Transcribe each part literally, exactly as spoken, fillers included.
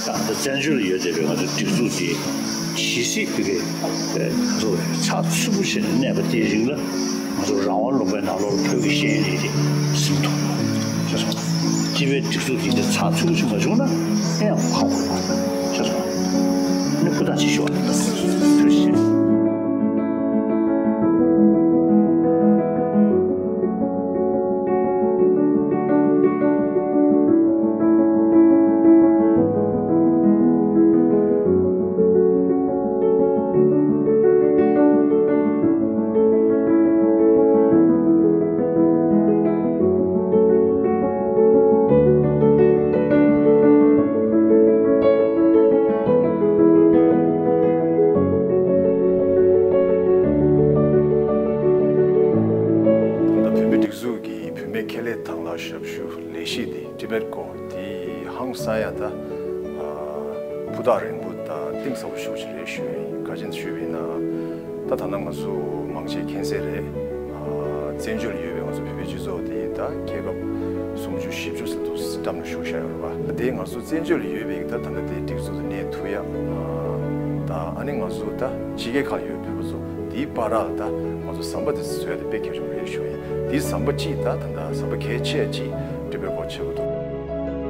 ད་བཙན་བྱོལ་ལ་ཡོད་བསྡད་པའི་ང་ཚོ་སྒྲིག་འཛུགས་དེ་ཇི་སྲིད་བོད་སྐད་ང་ཚོ་ཚགས་ཚུད་པོ་བྱས་ནས་གནས་པ་དེའི་རིང་ལ་ང་ཚོ་རང་དབང་ལུང་པའི་ནང་ལོགས་ལ་བོད་ཀྱི་ཤེས་ཡོན་ལས་རིགས་ཟིན་ཐུབ་ཤེས་སོང་། སྤྱི་པའི་སྒྲིག་འཛུགས་དེ་འདྲ་ཚགས་ཚུད་པོ་ཞིག་མ་བྱུང་ན་ཡང་ཁག་པོ་རེད་ཤེས་སོང་། ནི་སྐུ་དང་ཆེ་ཞུ་བ་ཐུགས་རྗེ་ཆེ། ད་བོད་མིའི་སྒྲིག་འཛུགས་ཀྱི་བུད་མེད་ཁེ་ལས་དང་བླངས་ཞབས་ཞུ་ལས་གཞི་དེ་ཊི་བེཊ་ཀོ་དེ་ཧང་སང་ཡ་ད་ཕུ་ཐག་རིང་པོ་དང་གཏིང་ཟབ་པོ་ཞེ་པོ་ཅིག་རེད་ཞུ་ཡིན། ག་རེ་ཞུ་ཡིན་ན་ད་ད་ལྟ་ང་ཚོ་མང་ཆེ་མཁྱེན་གསལ་རེད། བཙན་བྱོལ་ཡོད་པའི་ང་ཚོ་བོད་པའི་སྤྱི་ཚོགས་དེ་ད་རྒྱལ་ཁབ་སུམ་ཅུ་བཞི་བཅུ་ཟེར་དུས་འགྲམ་ལ་བཞུགས་བཞག་ཡོད་རེད་པ། དེ་ང་ཚོ་བཙན་བྱོལ་ཡོད་པའི་ད་ད་ལྟ་དེ་སྒྲིག་འཛུགས་དེ་གནས་ཐུབ་ཡ། ད་ཨ་ནི་ང་ཚོ་ད་ཕྱི་རྒྱལ་ཁག་ཡོད་བོད་པ་ཚོ་དེའི་བར་ལ་ད་ང་ཚོ་ཟམ་པ་དེ་བཟོ་ཡ་དེ་དཔེ་གལ་ཆེན་པོ་རེད་ཞུ་ཡིན། དེའི་ཟམ་པ་གཅིག་ད་ད་ད་ཟམ་པ་གལ་ཆེ་གཅིག་ཊི་བེཊ་ཀོ་ཆགས་ཀྱི་འདུག་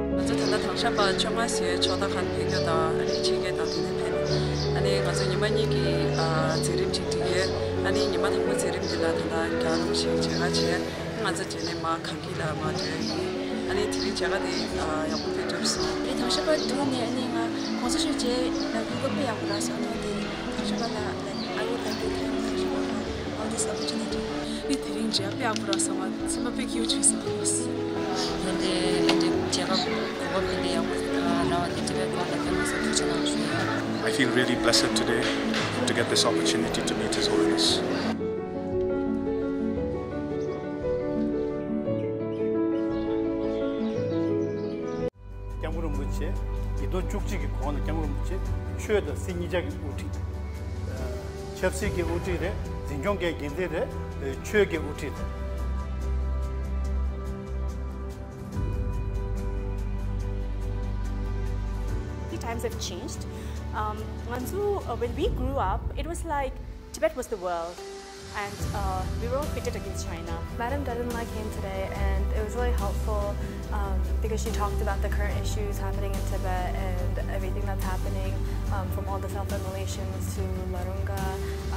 ང་ཚོ་ད་ལྟ་དྭངས་ཤ་པ་བཅོ་ལྔ་ཟེར་ཕྱོགས་མཐའ་ཁག་ཕེབས་རྒྱུ་དང་ཨ་ནི་ཕྱི་རྒྱལ་དང་དེ་ནས་ཕེབས། ཨ་ནི་ང་ཚོ་ཉི་མ་གཉིས་ཀྱི་ཨ་མཛད་རིམ་ཅིག་སྒྲིག་ཡོད། ཨ་ནི་ཉི་མ་དང་པོ་མཛད་རིམ་འདི་ལ་ད་ལྟ་རྒྱག་རོགས་ཞེས་བྱེད་ག་བྱས། ང་ཚོ་རྗེས་ནས་མ་གངས་སྐྱིད་ལ་མ་འགྲོ་ཡ་ཡིན། ཨ་ནི་དེ་རིང་མཇལ་ཁ་དེ་ཡག་པོ་དཔེ་ཐོབ་སོང་། ཨ་ནི་དྭངས་ཤ་པ་ཐུག་ནས་ཨ་ནི་ང་༸གོང་ས་མཆོག་མཇལ་ལ་ཡུལ་སྐོར་དཔེ་ཡག་པོ་རག་སོང་། ཨ་ནི་དེ་དྭངས་ཤ་པ་ལ་like I would like to thank དྭངས་ཤ་པ for all this opportunity. ཨ་ནི་དེ་རིང་མཇལ་དཔེ་ཡག་པོ་རག་སོང་། ང་སེམས་པ་དཔེ་སྐྱིད་པོ་བྱུང་སོང་། ཕན་བདེ་ཕན་བདེ་མཇལ་ཁ་གོ་སྐབས་ཕན་བདེ་ཡག་པོ་རག་པ་དེ་ཊི་བེཊ་ཀོ་ལ་དཔེ་མི་སྲིད་ཐུགས་རྗེ་གནང་ཞུ་ཡ། I feel really blessed today to get this opportunity to meet His Holiness. སྐྱབས་མགོན་རིན་པོ་ཆེ་ཉིས་སྟོང་བཅུ་གཅིག་གི་གོང་ལ་སྐྱབས་མགོན་རིན་པོ་ཆེ་ཆོས་དང་སྲིད་གཉིས་ཆར་གྱི་དབུ་ཁྲིད། ཆབ་སྲིད་ཀྱི་དབུ་ཁྲིད་རེད། འཛིན་སྐྱོང་གི་འགན་འཛིན་རེད། ཆོས་ཀྱི་དབུ་ཁྲིད་རེད། The times have changed. Um, ང་ཚོ, uh, when we grew up, it was like Tibet was the world, and uh, we were all pitted against China. Madam Dalimla came today, and it was really helpful um, because she talked about the current issues happening in Tibet and everything that's happening, um, from all the self-immolations to La Runga,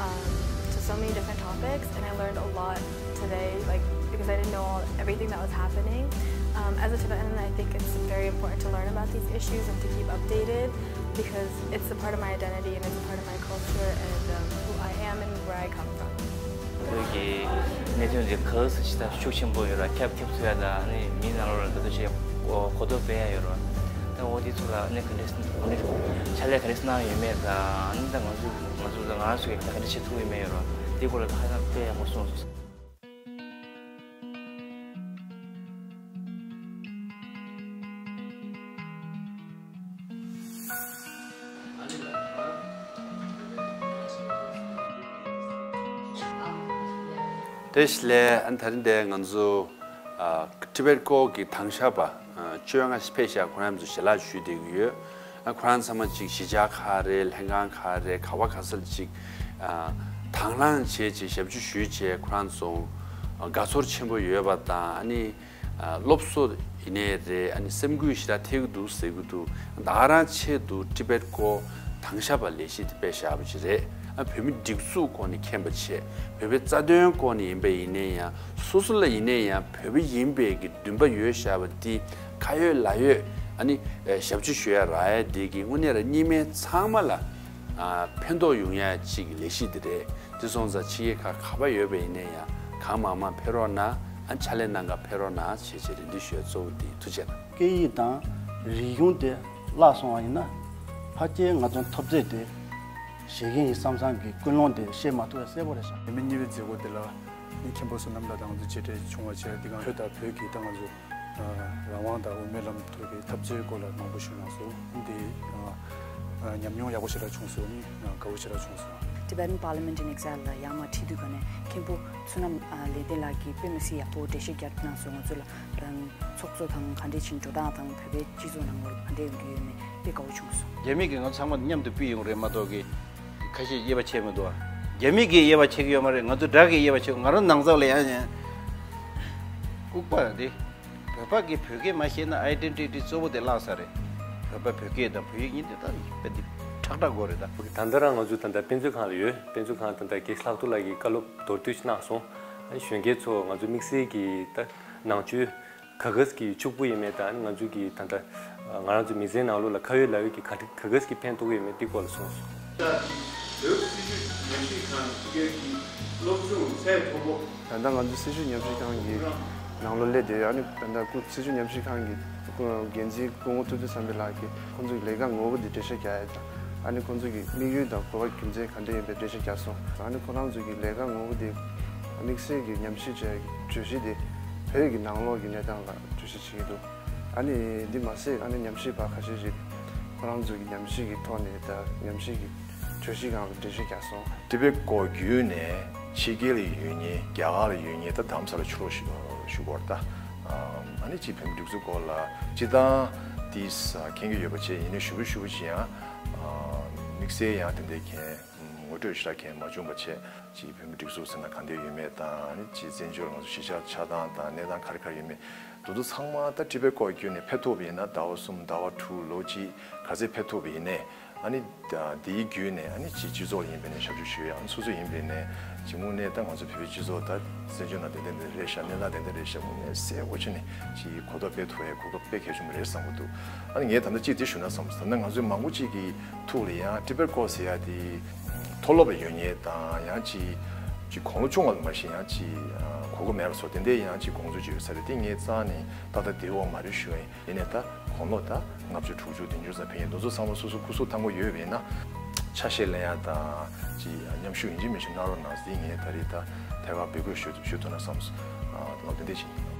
um, to so many different topics, and I learned a lot today, like, because I didn't know all, everything that was happening. Um, as a Tibetan, I think it's very important to learn about these issues and to keep updated, because it's a part of my identity and it's a part of my culture and, um, who I am and where I come from. བོད་ཀྱི་གནད་དོན་དེ་ག་ཚོད་ཅིག་ད་ཤུགས་ཆེན་པོ་ཡོད་ར་ཁྱབ་ཁྱབ་ཐུབ་ཡ་ད་ནི་མི་ནང་ལོགས་ལ་ག་ཚོད་ཅིག་གོ་རྟོགས་སྤེལ་ཡ་ཡོད་ར། ད་འོ་དེ་ཚོ་ལ་ནི་ག་འདྲས་ཕྱག་ལས་ག་འདྲས་གནང་ཡོད་མེད་ད་ནི་ད་ང་ཚོ་ང་ཚོ་ད་ང་རང་ཚོ་གི་ད་ག་འདྲས་བྱེད་ཐུབ་ཡོད་མེད་ཡོད་ར། དེ་སྐོར་ལ་ད་ཧ་ཅང་དཔེ་ཡག་པོ་གསུངས་སོང་། བཀྲ་ཤིས་བདེ་ལེགས། ཨ་ནི་ད་རིང་འདིར་ང་ཚོ་ཨ་ཊི་བེཊ་ཀོ་གི་དྭངས་ཤ་པ་ཨ་བཅོ་ལྔ་ཕེབས་ཤག་ཁོ་རང་ཚོ་ཞལ་ལག་ཞུས་བསྡད་ཀྱི་ཡོད། ཨ་ཁོ་རང་ཚང་མ་ཅིག་གཞིས་ཆགས་ཁག་རེད། ལྷན་ཁང་ཁག་རེད། ག་བ་ག་ས་ལ་ཅིག་ཨ་དང་བླངས་བྱས་བྱས་ཞབས་ཕྱི་ཞུས་བྱས་ཁོ་རང་ཚོ་ཨ་དགའ་ཚོར་ཆེན་པོ་ཡོད་པ་དང་། ཨ་ནི་ཨ་སློབ་གསོ་ཡིན་ནའི་རེད། ཨ་ནི་སེམས་འགུལ་ཞེ་དྲག་ཐེབས་ཀྱི་འདུག་ཟེར་གྱི་འདུག་ད་ག་རང་ཆེད་དུ་ཊི་བེཊ་ཀོ་དྭངས་ཤ་པ་ལས་གཞི་དེ་སྤེལ་བཞག་པ་ཅིག་རེད། ཨ་བོད་མི་སྒྲིག་འཛུགས་སྐོར་ནས་མཁྱེན་པ་བྱས། བོད་པའི་རྩ་དོན་སྐོར་ནས་ཡིན་པ་ཡིན་ནའི་ཡང་། སོ་སོ་ལ་ཡིན་ནའི་ཡང་བོད་པ་ཡིན་པའི་གི་འདུན་པ་ཡོད་བཞག་པ་འདི་ཁ་ཡོད་ལག་ཡོད་ཨ་ནི་ཨ་ཞབས་ཕྱི་ཞུ་ཡ་རག་ཡ་འདི་གི་དངོས་གནས་རང་གཉིས་སྨན་ཚང་མ་ལ་ཨ་ཕན་ཐོགས་ཡོང་ཡ་ཅིག་གི་ལས་གཞི་འདི་རེད། འདི་སོང་ཙང་ཕྱི་རྒྱལ་ཁག་ག་པར་ཡོད་པ་ཡིན་ནའི་ཡང་གང་མང་མང་ཕེབས་རོགས་གནང་། ཨ་ཕྱག་ལས་གནང་ག་ཕེབས་རོགས་གནང་ཞེས་བྱས་རེ་འདུན་ཞུ་ཡ་གཙོ་བོ་འདི། ཐུགས་རྗེ་གནང་། སྐད་ཡིག་དང་རིག་གཞུང་དེ་བརླག་སོང་བ་ཡིན་ན་ཕལ་ཆེར་ང་ཚོའི་འཐབ་རྩོད་དེ་བཞེས་མཁན་ཡིན་བསམ་བསམ་གྱི་ཀུན་སློང་དེ་བཤད་མ་ཐུབ་པ་གསལ་པོ་རེད་ཤག་ཉི་མ་གཉིས་པའི་མཛད་སྒོ་དེ་ལ་ནི་མཁན་པོ་བསོད་ནམས་ལགས་དང་ང་ཚོ་མཇལ་འཕྲད་བྱུང་བ་བྱས། འདི་ག་བོད་དང་བོད་ཀྱི་ད་ང་ཚོ་རང་དབང་དང་དབུ་མའི་ལམ་ཐོག་གི་འཐབ་རྩོད་སྐོར་ལ་མང་པོ་ཞིག་གནང་སོང་། འདི་ཉམས་མྱོང་ཡག་པོ་ཞེ་དྲག་བྱུང་སོང་། ནི་དགའ་བོ་ཞེ་དྲག་བྱུང་སོང་། Tibetan Parliament in Exile ལ་ཡར་མར་ཁྲིད་དུས་ག་ནས་མཁན་པོ་བསོད་ནམས་ལེགས་ལྡན་ལགས་ཀྱིས་དཔེ་མི་སྲིད་ཡག་པོ་འགྲེལ་བཤད་རྒྱབ་གནང་སོང་། ང་ཚོ་ལ་ཚོགས་གཙོ་དང་ག་འདྲས་ཕྱིན་འགྲོ་སྟངས་དང་བོད་པའི་སྤྱི་ཚོགས་ནང་ལོགས་ལ་ག་འདྲས་ཡོང་གི་ཡོད་མེད་དཔེ་དགའ་བོ་བྱུང་སོང་། རྒྱ་མི་གིས་ང་ཚོ་ཚང་མ་མཉམ་དུ་ཕུད་ཡོང་རེད་མ་གཏོགས་ཀྱི་ཁ་ཤས་དབྱེ་བ་ཕྱེ་མི་འདུག་ཨ། རྒྱ་མི་གིས་དབྱེ་བ་ཕྱེ་གི་ཡོད་མ་རེད། ང་ཚོ་དགྲ་གིས་དབྱེ་བ་ཕྱེ་གི། ང་རང་ནང་ཚགས་ལ་ཡང་ཡང་ལྐུགས་པ་འདི། བོད་པ་གིས་བོད་སྐད་མ་ཤེས་ན་ཨའི་ཌེན་ཊི་ཊི་གཙོ་བོ་དེ་བརླག་ས་རེད། བོད་པ་བོད་སྐད་དང་བོད་ཡིག་གཉིས་དེ་ད་དཔེ་འདི་ཁྲག་ཁྲག་དགོས་རེད་ད། ད་ལྟ་རང་ང་ཚོ་ད་ལྟ་དཔེ་མཛོད་ཁང་ལ་ཡོད། དཔེ་མཛོད་ཁང་ད་ལྟ་རྒན་ལྷག་རྡོར་ལགས་ཀྱིས་བཀའ་སློབ་མདོར་བསྡུས་ཤིག་གནང་སོང་། ཨ་ནི་གཞོན་སྐྱེས་ཚོ་ང་ཚོ་དམིགས་བསལ་གྱི་ད་ནང་ཆོས་ག་གས་ཀྱི་ཕྱུག་པོ་ཡིན་མེད་དང་། ཨ་ནི་ང་ཚོ་གི་ད་ལྟ་ང་རང་ཚོ་མི་ཚེའི་ནང་ལོགས་ལ་ཁ་ཡོད་ལག་ཡོད་ཀྱི་ག་ག་གས་ཀྱི་ཕན་ཐོགས་ཀྱི་ཡོད་མེད་འདི་སྐོར་ལ་གསུངས་སོང་། ད་བོད་སྲིད་བྱུས་ཉམས་ཞིབ་ཁང་ཕྱི་རྒྱལ་གྱི་སློབ་སྦྱོང་ཚད་མཐོ་པོ། ད་ལྟ་ང་ཚོ་སྲིད་བྱུས་ཉམས་ཞིབ་ཁང་གི་ནང་ལོགས་སླེབས་བསྡད་ཡོད། ཨ་ནི་ད་ལྟ་སྐུ་སྲིད་བྱུས་ཉམས་ཞིབ་ཁང་གི་སྐུ་འགན་འཛིན་སྐུ་ངོ་ཐུབ་བསྟན་བསམ་འཕེལ་ལགས་ཀྱིས་ཁོང་ཚོ་གི་ལས་ཀ་ངོ་བོ་འདི་འགྲེལ་བཤད་རྒྱག་ཡ་དང་། ཨ་ནི་ཁོང་ཚོ་གི་དམིགས་ཡུལ་དང་གོ་བ་རྒྱུ་མཚན་ག་འདྲ་ཡིན་པའི་འགྲེལ་བཤད་རྒྱག་སོང་། ཨ་ནི་ཁོ་རང་ཚོ་གི་ལས་ཀ་ངོ་བོ་འདི་དམིགས་བསལ་གྱི་ཉམས་ཞིབ་བྱས་བརྗོད་གཞི་འདི་བོད་ཀྱི་ནང་ལོགས་ཀྱི་གནས་སྟངས་ལ་བརྗོད་གཞི་བྱེད་ཀྱི་འདུག་ཨ་ནི་འདི་མ་ཟད་ཨ་ནི་ཉམས་ཞིབ་པ་ཁ་ཤས་ཤིག་ཁོ་རང་ཚོ་གི་ཉམས་ཞིབ་ཀྱི་ཐོག་ནས་ད་ཉམས་ཞིབ་ཀྱི་བརྗོད་གཞི་སྒང་ལ་འགྲེལ་བཤད་རྒྱག་སོང་། ཊི་བེཊ་སྐོར་བརྒྱུད་ནས་ཕྱི་རྒྱལ་ལ་ཡོད་མཁན། རྒྱ་གར་ལ་ཡོད་མཁན། ད་རྡ་རམ་ས་ལ་ཕྱི་ལོགས་ཞུ་ཞུ་གོ་ར་ད། ཨ་ནི་ཅིག་བོད་མི་སྒྲིག་འཛུགས་སྐོར་ལ་སྤྱིར་བཏང་དེས་མཁྱེན་གྱི་ཡོད་པ་བྱས། ཡིན་ནའི་ཞུ་བུ་ཞུ་བུ་ཅི་ཡང་དམིགས་བསལ་ཡང་དེ་འདྲའི་མཁན་ངོ་སྤྲོད་ཞེ་དྲག་མཁན་མ་བྱུང་བ་བྱས། ཅིག་བོད་མི་སྒྲིག་འཛུགས་ཟེར་ན་གང་འདྲ་ཡོད་མེད་དང་། ཨ་ནི་ཅིག་བཙན་བྱོལ་ང་ཚོ་གཞིས་ཆགས་ཆགས་སྟངས་དང་གནས་སྟངས་ག་རེ་ག་རེ་ཡོད་མེད་དེ་ཚོ་ཚང་མ་ད་ཊི་བེཊ་སྐོར་བརྒྱུད་ནས་ཕེབས་ཐུབ་པ་ཡིན་ན། ཟླ་བ་གསུམ་ཟླ་བ་དྲུག་ལོ་གཅིག་ག་ཚད་ཕེབས་ཐུབ་པ་ཡིན་ནའི། ཨ་ནི་ད་དེའི་བརྒྱུད་ནས་ཨ་ནི་ཅིག་སྤྱི་ཚོགས་ཡིན་པ་ཡིན་ནའི་ཞབས་ཞུ་ཞུ་ཡ། ཨ་ནི་སོ་སོ་ཡིན་པ་ཡིན་ནའི་ཅིག་དངོས་གནས་ད་ང་ཚོ་བོད་པའི་སྤྱི་ཚོགས་ད་བཙན་བྱོལ་ནང་དེ་འདྲ་འདི་རེད་ཤག་གནས་སྟངས་དེ་འདྲ་རེད་ཤག་དངོས་གནས་གསལ་པོ་བྱས་ནས་ཅིག་གོ་རྟོགས་སྤེལ་ཐུབ་ཡ་གོ་སྐབས་དཔེ་གལ་ཆེན་པོ་རེད་བསམ་གྱི་འདུག་ཨ་ནི་ངས་ད་ལྟ་ཅིག་དེ་ཞུ་ན་བསམ་སོང་། ད་ལྟ་ང་ཚོའི་མང་པོ་ཅིག་གི་ཐུགས་ལ་ཡང་ཊི་བེཊ་སྐོར་ཟེར་ཡ་དེ་མཐོ་སློབ་ལ་ཡོད་མཁན་དང་། ཡང་ཅིག་ཅིག་དགུང་ལོ་ཆུང་བ་ལ་མ་གཞི་ཡང་ཅིག་གོ་སྐབས་མེད་པ་བཟོ་དེ་འདྲའི་ཡང་ཅིག་དགོངས་ཚུལ་ཅིག་ཡོད་ས་རེད། དེ་ངས་རྩ་ནས་ཏག་ཏག་དེའི་འོག་མ་རེད་ཞུ་ཡ་ཡིན། ཡིན་ནའི་ད་དགུང་ལོ་ད་ལྔ་བཅུ་དྲུག་ཅུ་བདུན་ཅུ་ཙམ་ཕེབས་མཁན་དེ་ཚོ་ཚང་མ་སོ་སོ་སྐུ་གཟུགས་ཐང་པོ་ཡོད་པ་ཡིན་ན། ཆ་ཤས་ལེན་ཡ་དང་ཅིག་མཉམ་ཞུགས་ཡིན་གཅིག་མིན་གཅིག་གནང་རོགས་གནང་ཟེར། ངས་ད་རེས་ད་ཐད་ཀར་འབོད་སྐུལ་ཞུ་ཞུ་ཐུབ་ན་བསམ་སོང་། ཨ་ལགས་འོ་དེ་འདྲ་ཞིག་ཡིན།